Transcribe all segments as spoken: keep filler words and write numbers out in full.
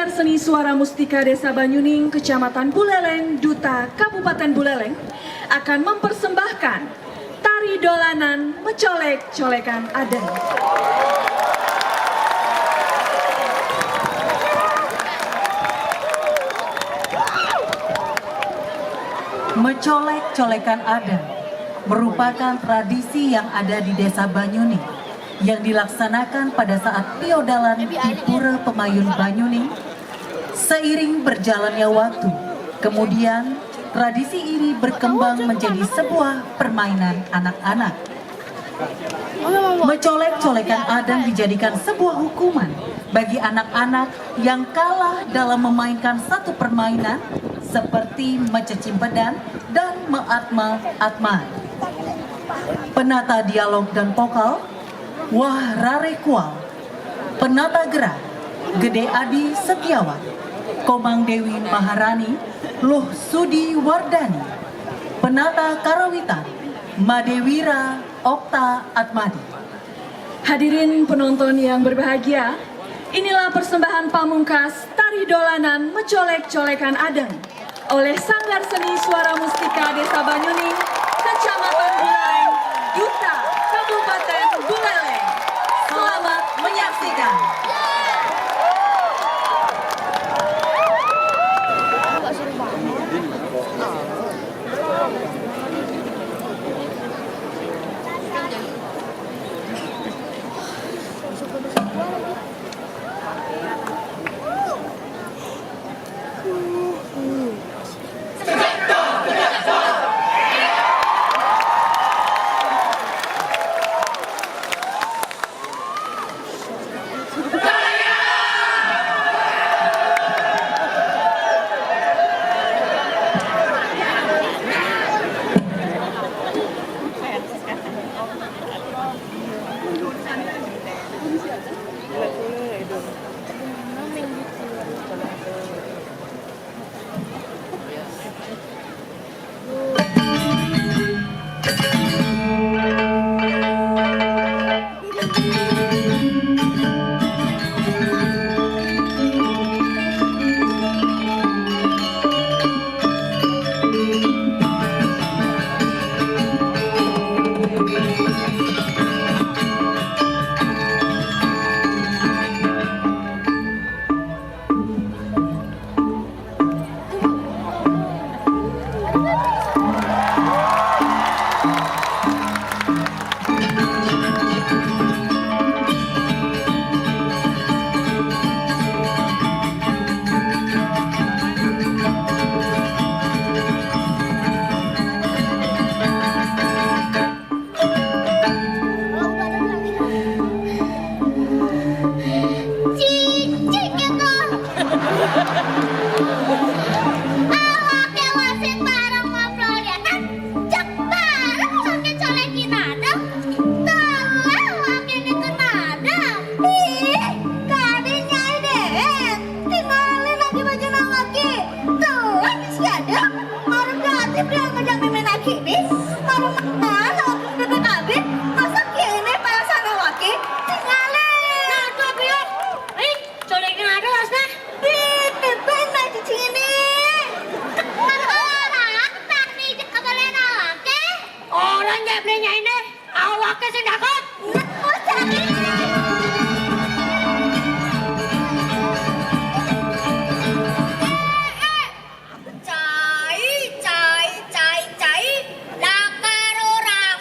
Seni Suara Mustika Desa Banyuning, Kecamatan Buleleng, Duta Kabupaten Buleleng, akan mempersembahkan tari dolanan Mecolek-colekan Adeng. Mecolek-colekan Adeng merupakan tradisi yang ada di Desa Banyuning yang dilaksanakan pada saat piodalan di Pura Pemayun Banyuning. Seiring berjalannya waktu, kemudian tradisi ini berkembang menjadi sebuah permainan anak-anak. Mecolek-colekan Adeng dijadikan sebuah hukuman bagi anak-anak yang kalah dalam memainkan satu permainan seperti mececimpedan dan meatma-atmaan. Penata dialog dan vokal, Wah Rare Kual. Penata gerak, Gede Adi Setiawan, Komang Dewi Maharani, Luh Sudi Wardani. Penata karawitan, Madewira Okta Atmadi. Hadirin penonton yang berbahagia, inilah persembahan pamungkas tari dolanan Mecolek-colekan Adeng oleh Sanggar Seni Suara Mustika Desa Banyuning, Kecamatan Buleleng, Duta Kabupaten Buleleng. Selamat menyaksikan. Cicik itu. Awake wasit bareng ngobrol ya kan? Cek bareng sangke colek inada. Telah wake niku nada. Ih, kade nyai dewek. Tinggalin lagi baju nawaki. Telah si ada. Marah kreatif dia ngejak mimin lagi bis. Marah mana waktu B P K B. Masa kene perasaan nawaki. Tinggalin. Nah, tuh, Bion. Ih, codekin aja, Lasna. Ih, bener cicing ini. Orang tadi jaka belen awake. Orang jaka belen nyai deh. Awake sing takut. Nah, usah. Cai, cai, cai, cai. Lakar orang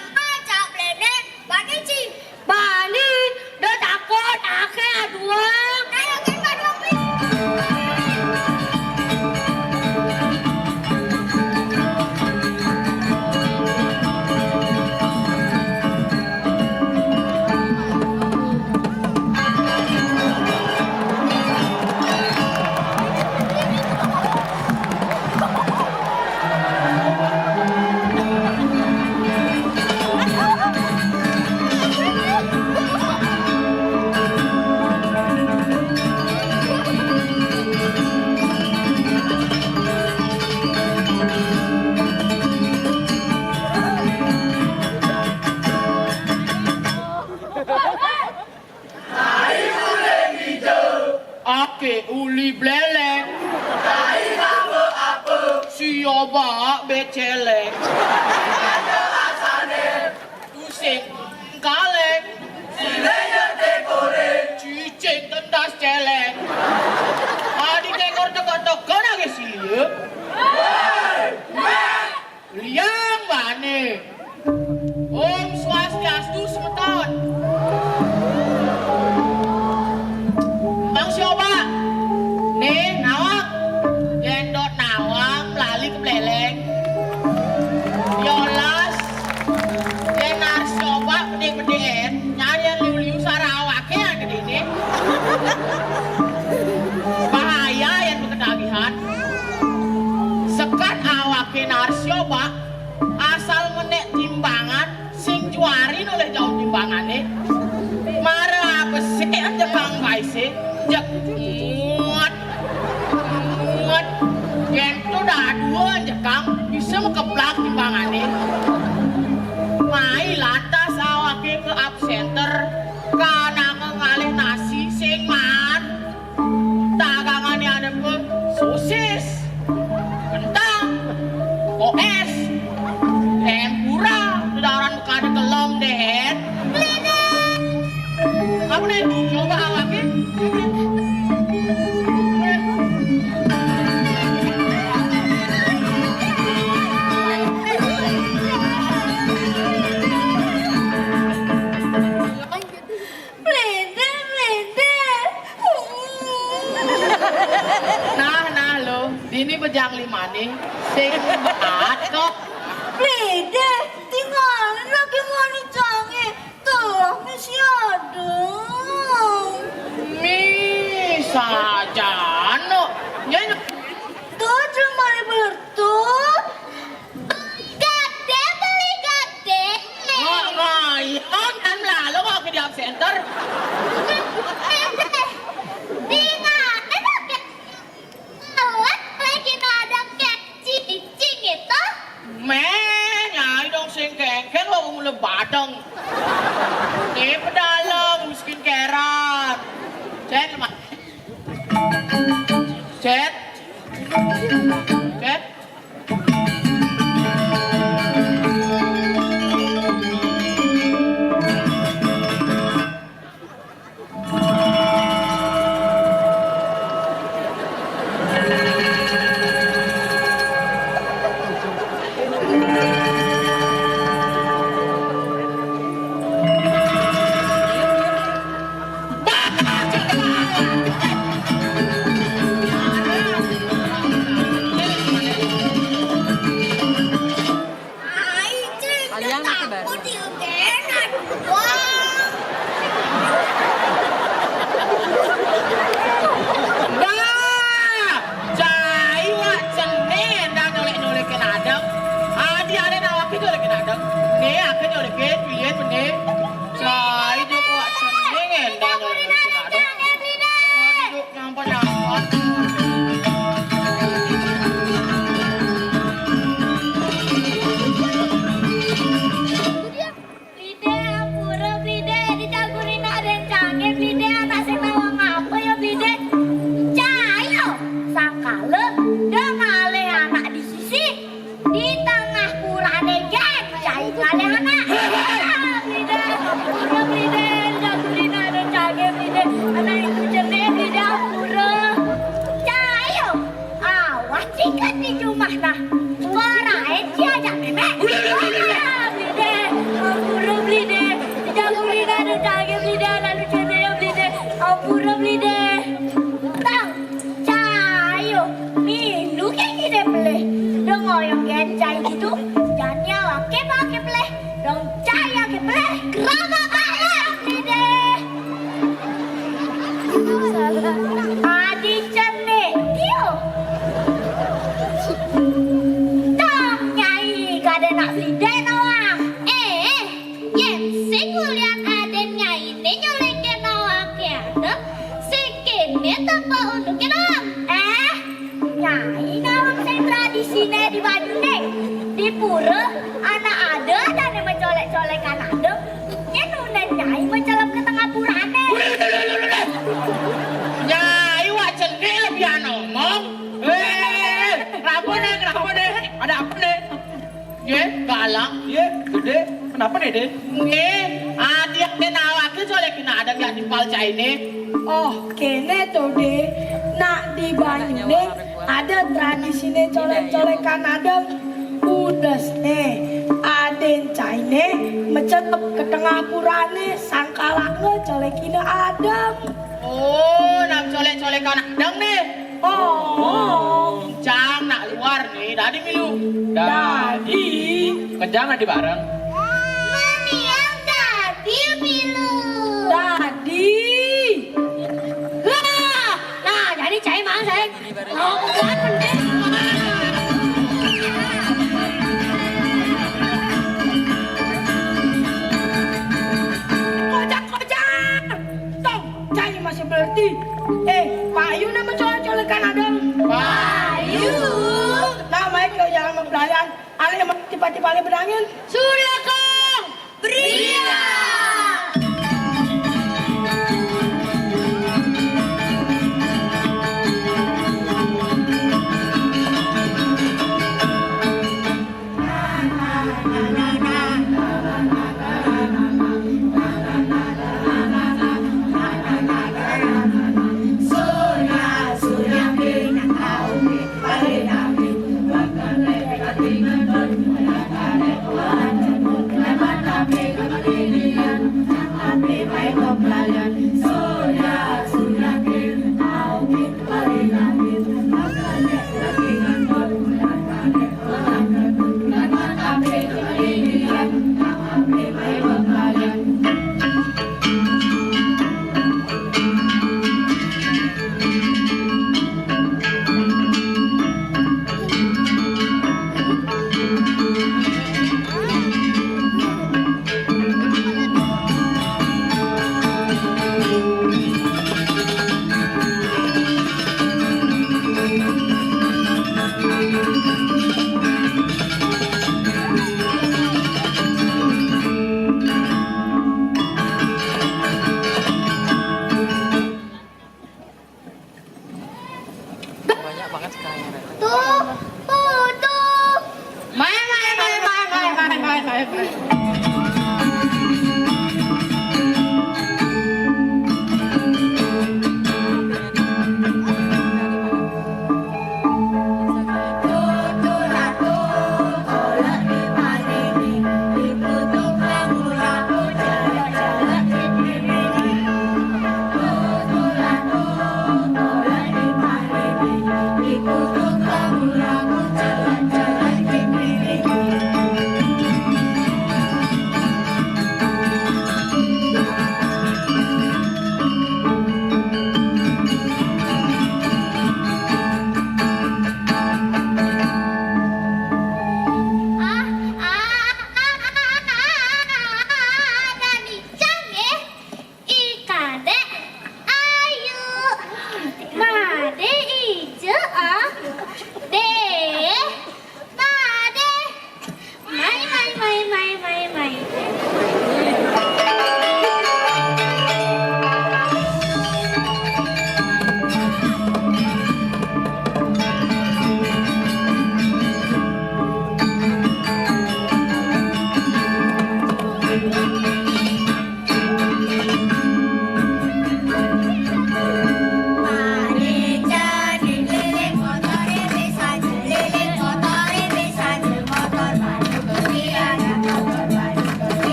Uli bleleng. Si obak beceleng. Tusing kaleng. Cicing tendas celeng. Adi tekor teka-teka nage silie. Liang bane. Om Swastiastu semeton. Bang Sioba. Nih, nawang. Yen dot nawang, lali kebleleng. Yolas. Yen harus coba bedik-bedik, nyari yang liu-liu sara awake yang gedene. Bahaya yen ketagihan. Sekat awake Narsio, Pak. Asal menek timbangan, sing juari noleh jauh timbangane. Mara besik jekang baise, jek muat, muat. Yen to dadua jekang, bisa mekeblak timbangane. Mai lantas awake ke absenter, kananga ngalih nasi sing maan. Dagangane adepe sosis, kentang, O S, tempura, daran kada kelem, Det. Apa nih? Coba awake. Blender, blender. Nah, nah, lo, dini bejang limane, sing beat kok. Blender, tinggalin lagi mani cange. Tuh, masih ada. Mi sajano. Ya, ya. Tuh, cuma bertuh. Beli gade, beli gade. Wah, ngayang kan lalu kok ke di absenter. Di mana kok kayak lagi ada kayak cicing itu? Meh, nyai dong sing kengkeng lo mule badeng. Ini pedalem skincarean. Cek, Mak. Cek. Cek. Kalian masih baru. Bah, cai wak cene endang nyolek-nyolekin adem. Adi ade nawake nyolekin adem. Ne ake nyolekin, piye mene. Cai juk wak cene endang nyolek-nyolekin adem. Adi juk nyampa-nyampa. Blide, ampura, Blide, di Cagurina aden cange, Blide, anak sing nawang apa ya, Blide? Cai lo, sangkala, da ngalih anak di sisi, di tengah purane gen, cai ngalih anak. Blide, ampura, Blide, di Cagurina aden cange, Blide, anak itu cene, Blide, ampura. Cai lo, awas cikat di rumah nah. Suarae diajak nenek. Udah, udah, udah, udah. Ah, Blide, ampura, Blide. Jago Blide, ada cahaya Blide, lalu cahaya Blide. Ampura, Blide. Tang, cahaya. Minu ke kide pelih. Dong oyong gen cahaya gitu. Jani awake pake pelih. Dong cahaya ke pelih. Kerama banget, Blide. Adi cenik, dio. Tang nyai kada nak Blide nawang. Eh, yen sing ngulian aden nyai ne nyoleke nawang ke adem, sing kene tapa unduke nawang. Eh, nyai nawang sing tradisine di bajune. Di pura, anak ada, ada ne mencolek-colekan adem. Yen nunen nyai mencelep ke tengah purane. Nyai wak cene Lah, iya, Gedé. Kenapa nih, Dé? Nggih, ati-ati nawake colekane adang ya timpal caine. Oh, kene to, Dé. Nak di banyune ada tradisine colek-colekan adang. Udesne, aden caine mecelep ke tengah purane sangkalakne colekine adang. Oh, nang colek-colekan adang nih. Oh. Kencang nak luar nih, dadi milu. Dadi. Kencang dadi bareng. Meniang dadi milu. Dadi. Wah, nah jadi cai mang saya. Oh, kuat penting. Kocak, kocak. Tong, cai masih berarti. Eh, payu nama colek-colekan adang. Payu. Nah, main ke jalan pelayan. Ale emang tiba-tiba ale berangin. Sudah, Kong. Bria. Banyak banget sekarang yang datang. Tuh, tuh, tuh. Main, main, main, main, main, main, main, main, main.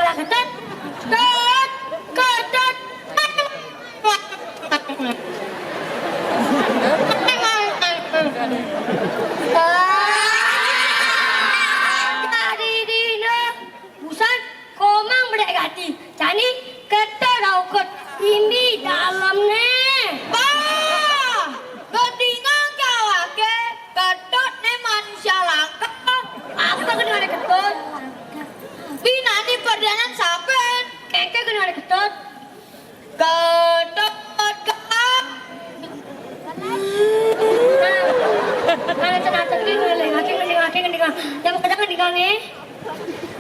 Ketet, tet, ketet. Tadi dina busan komang bedek gati. Jani ketet daukut imbi dalemne. Bah, ketingang ke awake, ketet ne manusia langka. Apa kena ada ketet? Binani perdanan sapen. Keke kena ada ketot. Ketot, ketot. Nah, nah, cenah tadi ngeling, ngeling, ngeling, ngeling. Yang kedua ngeling, eh.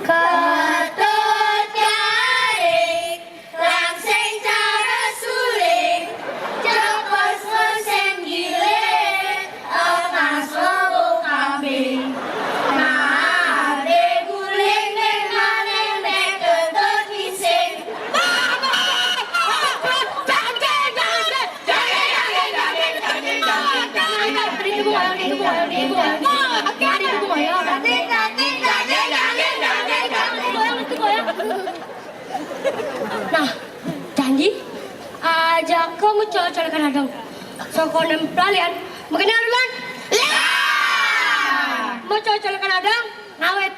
Ketot jaring, langsing cara suling. Cepos musim giling. Emas lobo kambing. Nah, ade guling ning maning nek kentut ngising. Nah, janji aja kamu cocok kan adong. Soko nem pelalian, mungkin arulan. Ya. Mau cocok kan adong, ngawet.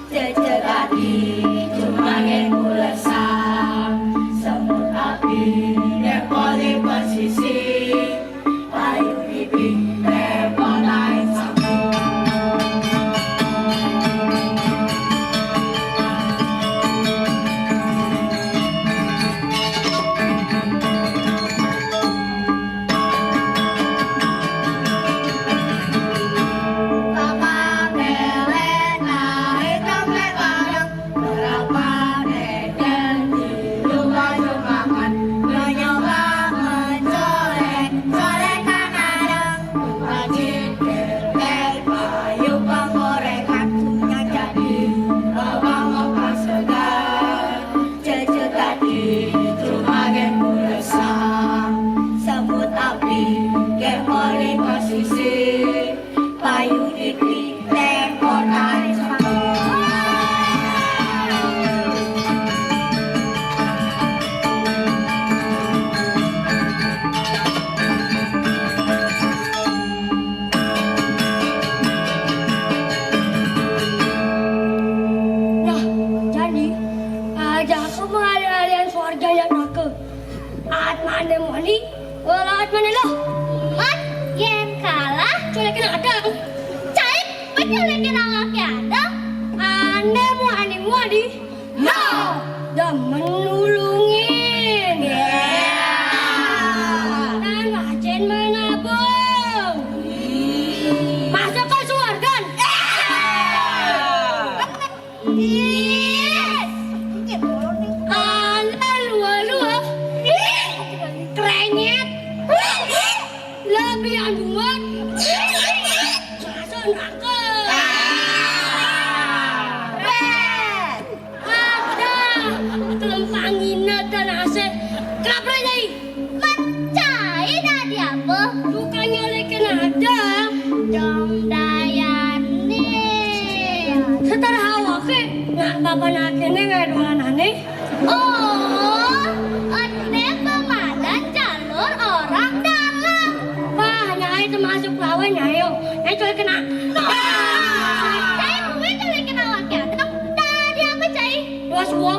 Cecek ati, cuma ngen kulesang. Semut api, depoli pesisi. Payu pipi, depol naik sapu. Cecek ati, cuma gen kulesang. Semut api, gen poli pesisi. Payu pipi, depol naik sapu. Nah, jadi, aja aku mengalih-alihan suarga yang neraka. Atmane moni, wala atmane loh. Mat, yen kalah, colekin adang. Cai, wis nyolekin awake adang. Ane moni moni. No, demen nulungin. Nang ajen main abang. Masuk ke suargan. Yes. Ale lua-lua. Krenyet. Lebih anuan. Masuk neraka. Red. Ada. Telempangin ada nasi. Kenapa, Nyai? Mencai tadi apa? Bukannya lagi ada. Dong dayane. Setara awake, nak bapak nak kene nggak dolanane. Oh, ene pemadan jalur orang dalam. Wah, Nyai termasuk lawan Nyai yo. Nyai coy kena. Cai kuwi coy kena wakil. Tadi apa, Cai? Dua suwa.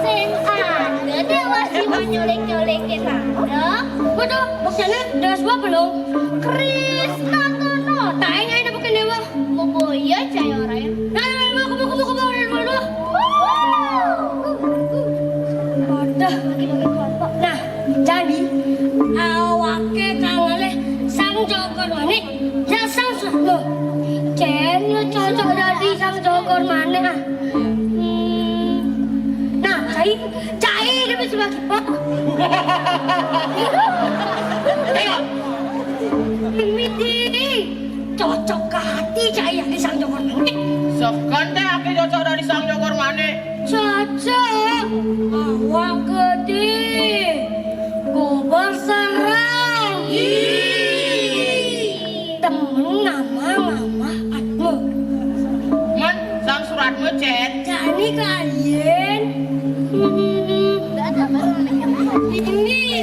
Sing ada dewa sing nyolek-nyolekin ada. Betul, maksudnya dua suwa belum. Krisna Tono. Tae nyai napa kene wah? Bobo iya cai ora ya. Nah, nah, nah, kubu, kubu, kubu, kubu, kubu. Waduh. Nah, jadi awake kang oleh Sang Jogor Manik, ya Sang Suratmo. Jen yo cocok dadi Sang Jogor Manik ah. Hmm. Nah, cai, cai dhewe sebagai apa? Tengok. Mimiti. Cocok hati cai ya di Sang Jogor Manik. Sekante aku cocok dari Sang Jogor Manik. Cocok. Awak gede. Gobar serang. Ih. Temen nama mama Atmo. Men, Sang Suratmo, Cen. Jani kalian. Hmm. Ini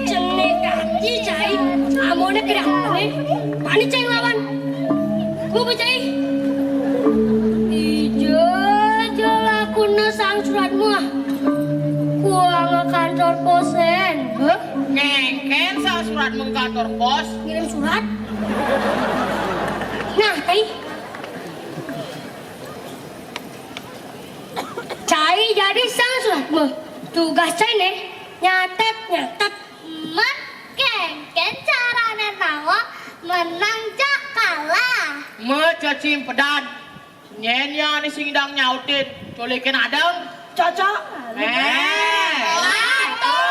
jenek kaki cai. Amone gerak. Pani cai lawan. Ku percaya. Ijo, ijo lakune Sang Suratmo ah. Kuang kantor posen. Hah? Ngengken Sang Suratmo kantor pos. Ngirim surat. Nah, tai. Cai jadi Sang Suratmo. Tugas cai ne nyatet, nyatet. Men kengken carane nawang menang jak kalah. Me cacing pedan. Nyen ya ni sing dang nyautin. Coleken adeng. Cocok. Eh. Latu.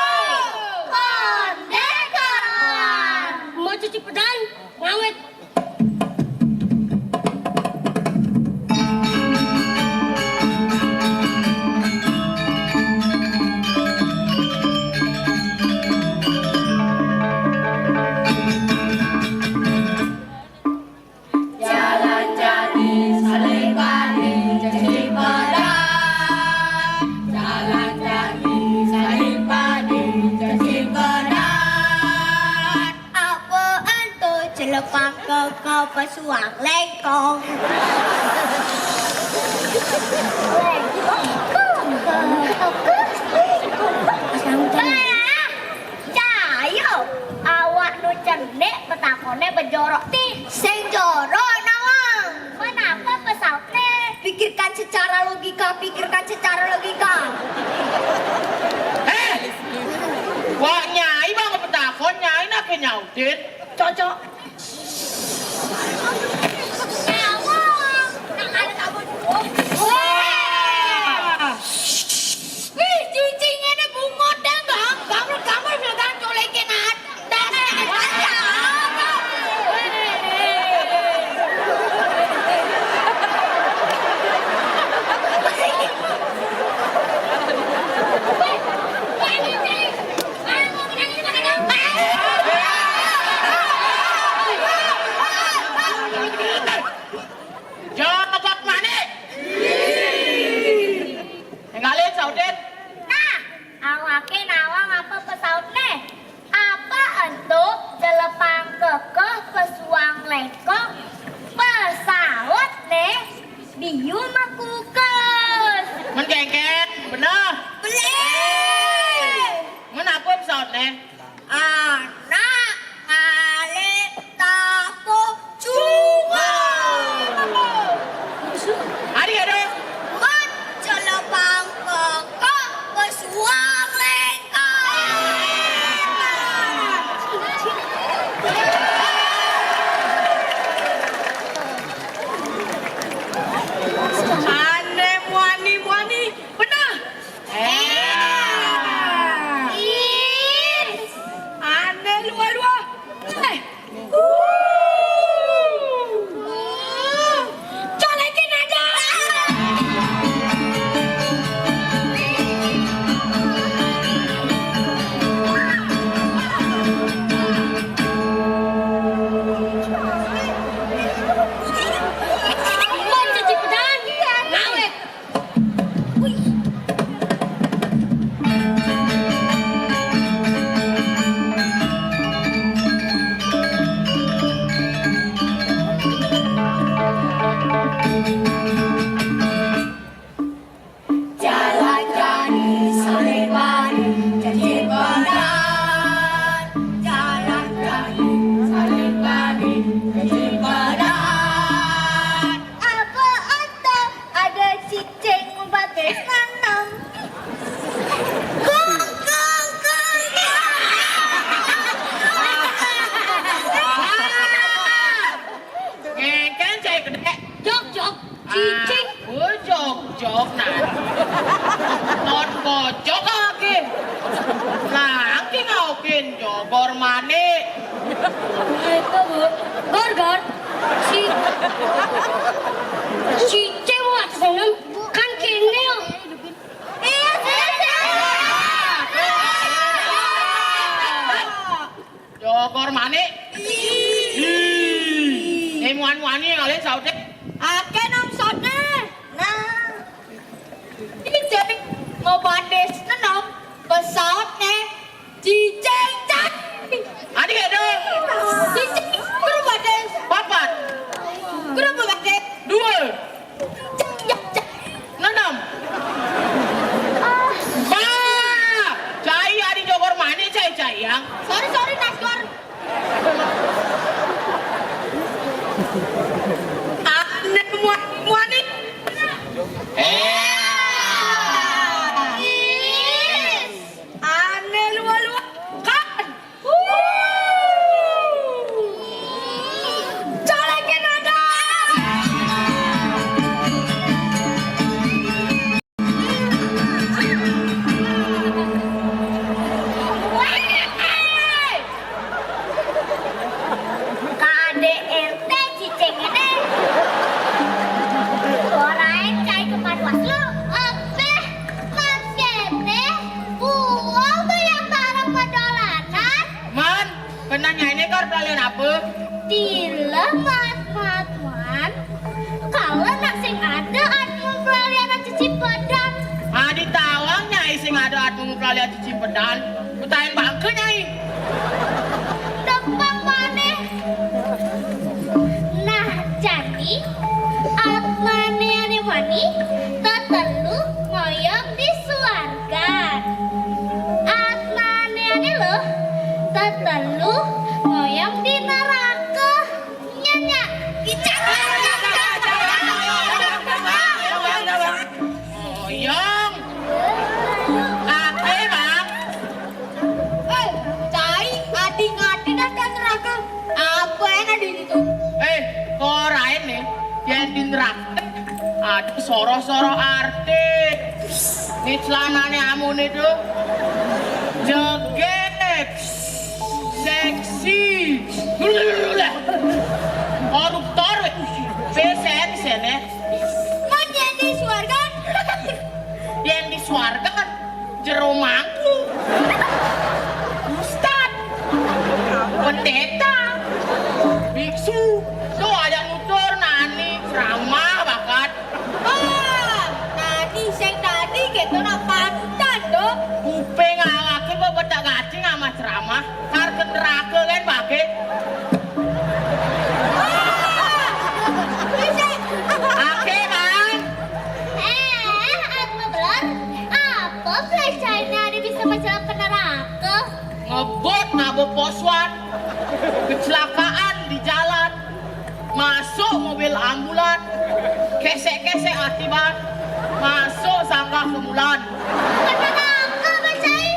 Konde kawan. Me cacing pedan. Ngawet. Jalan kaki saling padi cacing pedan. Jalan kaki saling padi cacing pedan. Apa antu celepang ke kau pesuang lengkong? Lengkong. Lengkong. Lengkong. Cai, awak nu cenik petakone bejorok ti. Sing jorok nawang. Menapa pesautne? Pikirkan secara logika, pikirkan secara logika. Eh, wak nyai bang petakon, nyai nake nyautin. Cocok. Wah. Wih, cincin ngene bungot dah, Bang. Gamel-gamel bilang coleke nat. Dasar aja. Jawab manik. Enggalin sautin. Nah, awake nawang apa pesautne? Apa ento celepang kekeh pesuang lengkong? Pesautne biu mekukes. Men kengken, bener. Beli. Men apa pesautne? Anak ngalih tapo cungo. Adi ado. Mat celepang kekok pesuang lengkong. Ane muani-muani, bener. Eh. Is. Jogor Manik. Nah, itu, Bu. Gor, gor. Si, si Cewek seneng kan kene yo. Iya, iya, iya. Jogor Manik. Ini muan-muani ngalih saute. Ake nang saute. Nah. Cicing, mau badis nenom, pesawat nih. Cicing, cai. Adi ada. Cicing, guru badis. Papat. Guru badis. Dua. Cai, cai, cai. Nenom. Bah, cai adi Jogor Manik, cai, cai yang. Sorry, sorry, Nasgor. Ane muani, muani. Eh. Ane lua-lua. Kan. Colekin ada. K D R T cicing ini. Orain cai kepaduas lu. Ebeh, Mas Kete, buah banyak barang pedolanan. Man, kena nyai ini kar pelalian apa? Tilah, Mas, Mas, Man. Kalau nak sing ada anu pelalian cicipedan. Adi tawang nyai sing ada anu pelalian cicipedan. Kutain bangke nyai. Tepang maneh. Nah, jani atmane ane wani tetelu ngoyong di suarga. Atmane ane luh tetelu ngoyong di neraka. Nyanyak. Icak. Oyong. Ate, Bang. Eh, cai, adi ngadi dah ke neraka. Apa yang ada di situ? Eh, korain nih, yang di neraka. Aduh, soroh-soroh artis. Ini celananya amun itu. Joget. Seksi. Koruptor. P S N sene. Mon yang di suarga. Yang di suarga kan jero mangku. Ustad. Pendeta. Biksu. Tuh ada nutur nani ceramah bakat. Ah, tadi sing tadi gitu nak pantan dong. Kuping awake bebedak gacing sama ceramah. Kar ke neraka kan pakai. Ah, bisa. Oke, Bang. Eh, aku belum. Apa flash China ini bisa mencelap ke neraka? Ngebut ngabo poswan. Kecelakaan di jalan. Masuk mobil ambulan, kesek-kesek akibat, masuk sangkah kemulan. Kena tangkap, Bang Cai.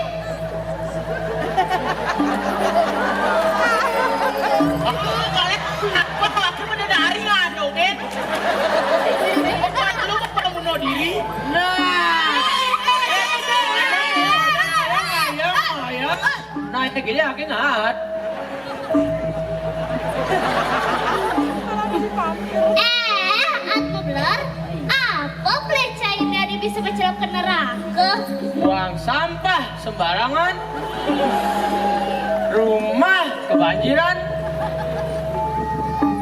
Aku kalian apa aku mendenari ngadongin. Bukan lu mau bunuh diri. Nah. Nah, ini gini aku ingat. Eh, aku beler. Apa pelecehan ini bisa mencelap ke neraka? Buang sampah sembarangan. Rumah kebanjiran.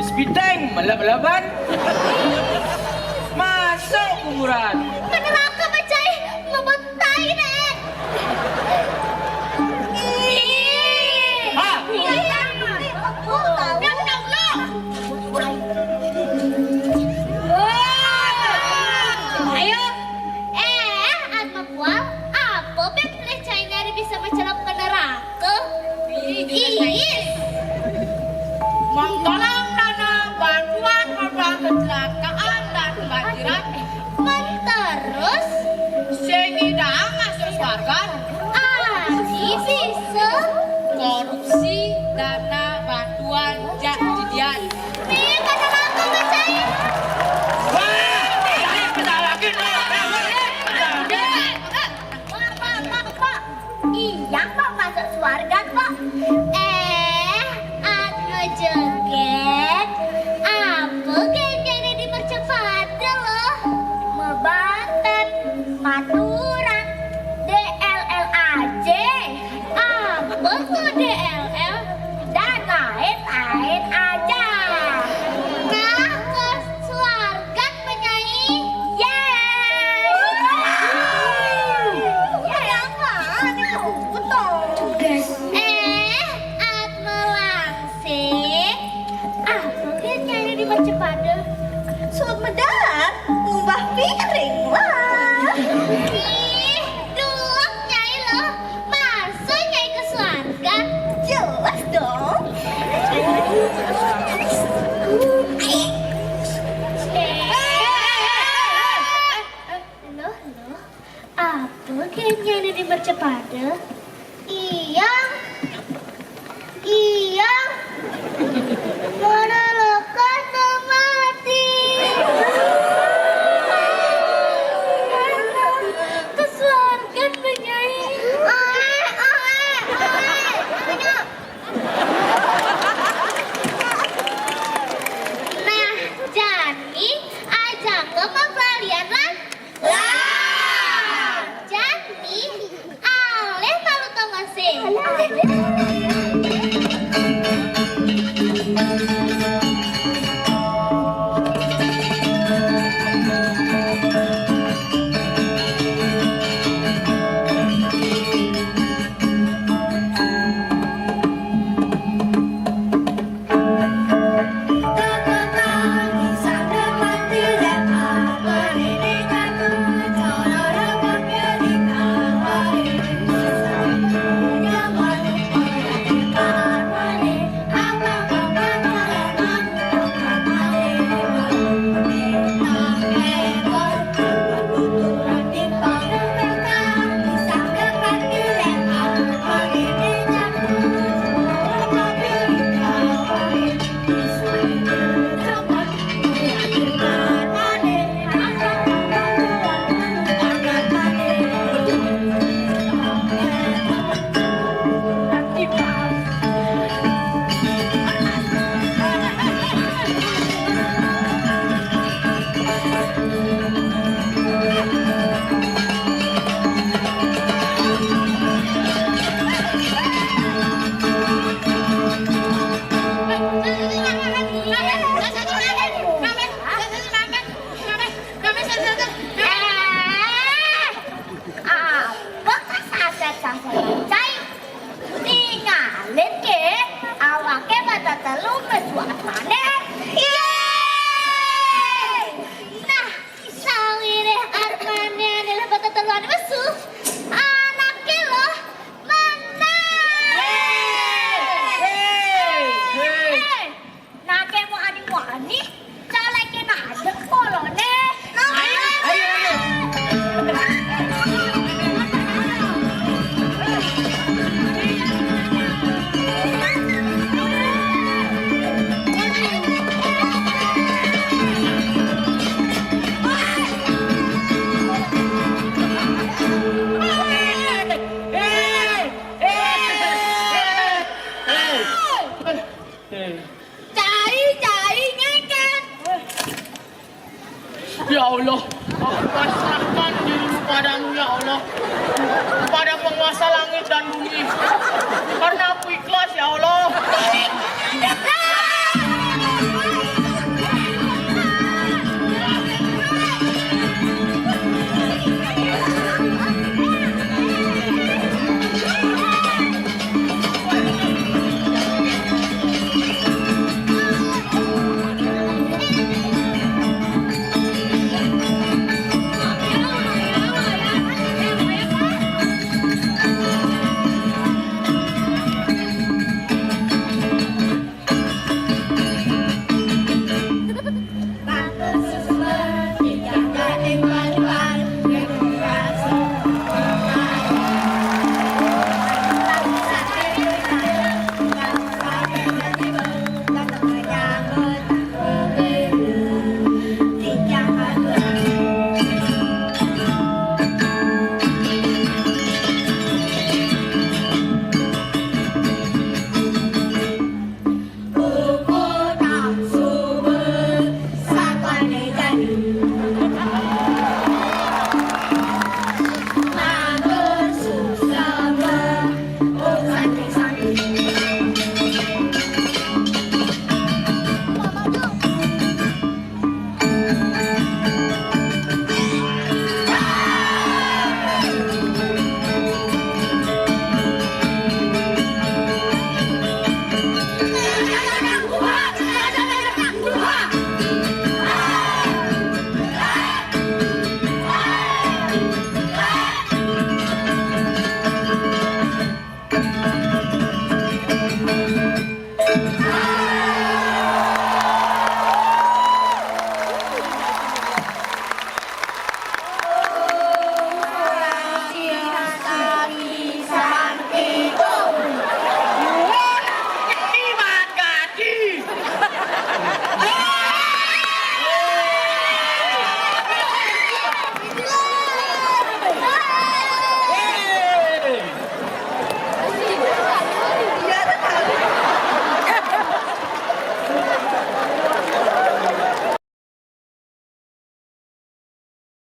Spiteng melep-lepan. Masuk kuburan. Ke neraka, Bang Cai. Ngebut tai, Nek. Ih. Hah? Iya, iya. Udah, udah, udah. Ayo. Eh, Atma Kual, apa pet pelecehan ini bisa mencelap ke neraka? Iis. Mengkolam dana bantuan korban kecelakaan dan kebanjiran. Menterus. Sing idang masuk swarga. Adi bisa. Korupsi dana bantuan jak didian. Nih, kata aku percaya. Wah, ini kita lagi nih. Pak, Pak, Pak, Pak. Iyang Pok masuk suarga, Pok. Eh, Atma joget. Apa gén nyai dipercepat loh? Mebanten, Maturan, D L L aja. Apa tuh D L L? Dan lain-lain aja. Nah, ke suarga, Nyai. Yeay. Yeay, apaan itu? Betul. Eh, Atma Langsing. Apa gén nyai dipercepat? Suut medar, ngumbah piring lah. Ih, duak nyai loh. Masa nyai ke suarga? Jelas dong. Eh, eh, eh, eh, eh. Loh, loh. Apa gén nyai dipercepat? Iya. Iya. Mana lekas mati. Ke suarga, Nyai. Oe, oe, oe. Ayo. Nah, jani aja ke pepelalian lah. Lah. Jani, alih malu tongosé. Apa kasasat-sasat cai? Tingalin ké awaké patetelu mesu Atmané. Yeay! Nah, sawiréh Atmané ané lah pateteluan mesu, anaké loh menang. Héy, héy, héy. Héy. Naké wani-wani, caléké nadék poloné. Ayo, ayo, ayo. Héy, héy, héy, héy. Cai, cai, nyengket. Ya Allah, aku pasrahkan dirimu padamu, ya Allah, pada penguasa langit dan bumi.